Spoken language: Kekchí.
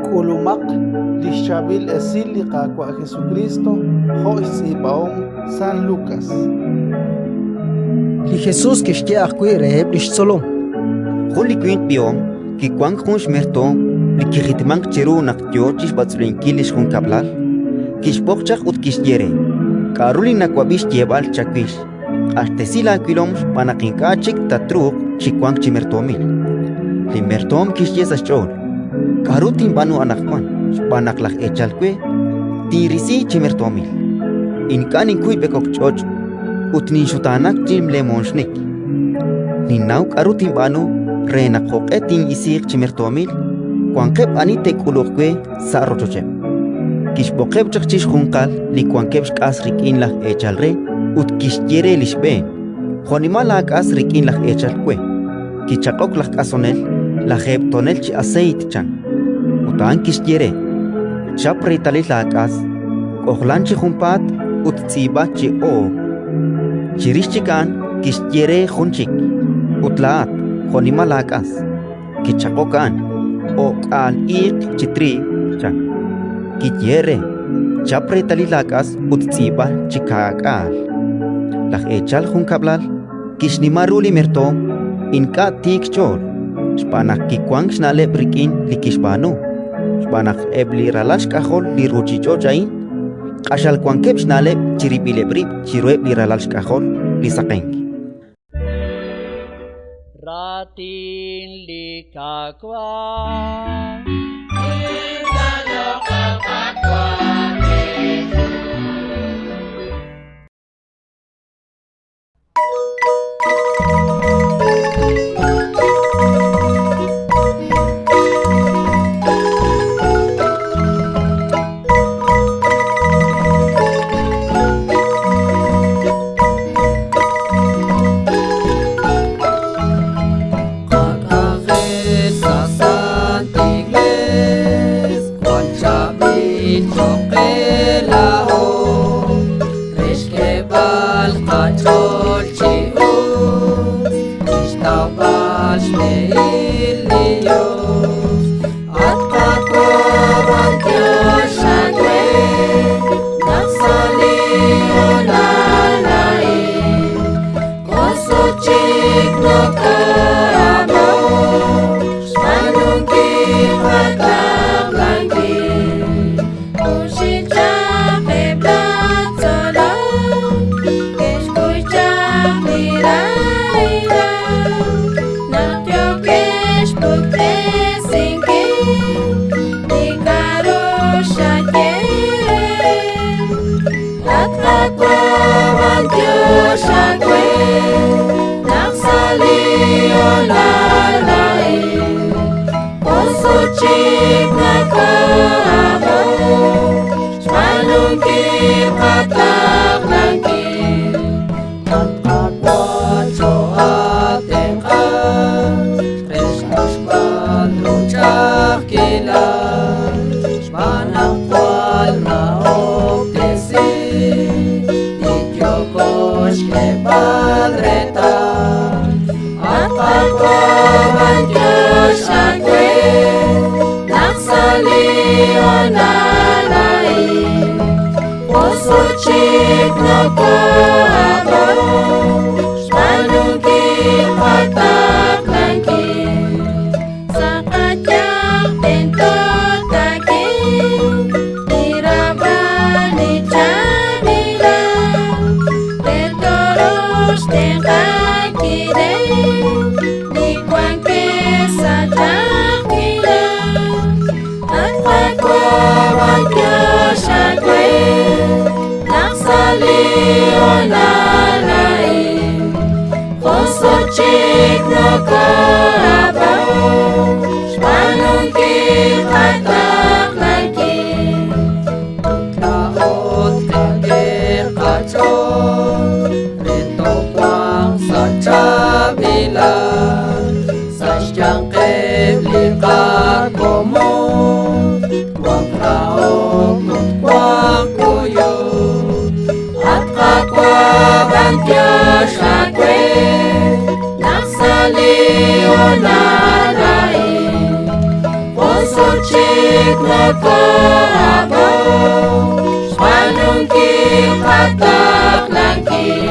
K'ulumaq li xChaab'il Esil li Qaawa' Jesukriist jo' xtz'iib'ahom San Lukas. Li Jesus kixye ajwi' reheb' li xtzolom: Jun li winq b'ihom kiwank jun xmertoom li kijitmank chiru naq yo chi xb'atz'ulenkil li xjunkab'lal. Kixb'oq chaq ut kixye re: «K'aru li nawab'i xyeeb'al chawix? Q'axtesi laawilom xb'aan naq ink'a' chik tatruuq chi wank chi mertoomil». Li mertoom kixye sa' xch'ool: «K'aru tinb'aanu anaqwan xb'aan naq laj eechal we tinrisi chi mertoomil? Ink'a' ninkuy b'ekok ch'och' ut ninxutaanak chi lemooxnik. Ninnaw k'aru tinb'aanu re naq jo'q'e tin'isiiq chi mertoomil, wanqeb' ani te'k'uluq we sa' rochocheb'». Kixb'oqeb' chaq chi xjunqal li wankeb' xk'as rik'in laj eechal re ut kixye re li xb'een: «Jo'nimal laak'as rik'in laj eechal we?» Kichaq'ok laj k'asonel: «Lajeeb' tonel chi aseeyt», chan. Ut a'an kixye re: «Chap reetalil laak'as, k'ojlan chi junpaat ut tz'iib'a chi oob'». Chirix chik a'an kixye re jun chik: «Ut laa'at, jo'nimal laak'as?» Kichaq'ok a'an: «O'k'aal iiq chi triiw», chan. Kiyehe'k re: «Chap reetalil laak'as ut tz'iib'a chi kaak'aal». Laj eechal junkab'lal kixnima ru li mertoom ink'a' tiik xch'ool, xb'aan naq kiwank xna'leb' rik'in li kixb'aanu, xb'aan naq eb' li ralal xk'ajol li ruuchich'och' a'in q'axal wankeb' xna'leb' chirib'ileb' rib' chiruheb' li ralal xk'ajol li saqenk. Raatin li Qaawa'. Qak'anjel sa' Sant Iglees jwal chaab'il choq' qe laa'o, re xk'eeb'al qach'ool chi us, chixtawb'al xb'ehil li Dios. At Qaawa', b'antiox aawe naq sa' li hoonal a'in k'osok chik noko'ab'o xb'aanunkil qataqlankil. Junxil chaq eb' laj tzolom ke'xkuy chaq li rahilal naq yookeb' xpuktesinkil li k'a'ru xaye reheb'. At Qaawa', b'antiox aawe naq sa' li hoonal a'in k'osok chik noko'ab'o xb'aanunkil qataqlankil. At Qaawa', choo'aatenq'a re xq'axb'al ru ch'a'ajkilal, xb'aan naq jwal nahob'tesi li yooko xk'eeb'al reetal. At Qaawa', b'antiox aawe naq sa' li hoonal a'in k'osok chik noko'ab'o xb'aanunkil qataqlankil. Sa' qayanq tento taak'e li raab'al li chaab'ilal, re tooruuq xtenq'ankileb' li wankeb' sa' ch'a'ajkilal. At Qaawa', b'antiox aawe naq sa' li hoonal chik noko'ab'ok xb'aanunkil qataqlankil.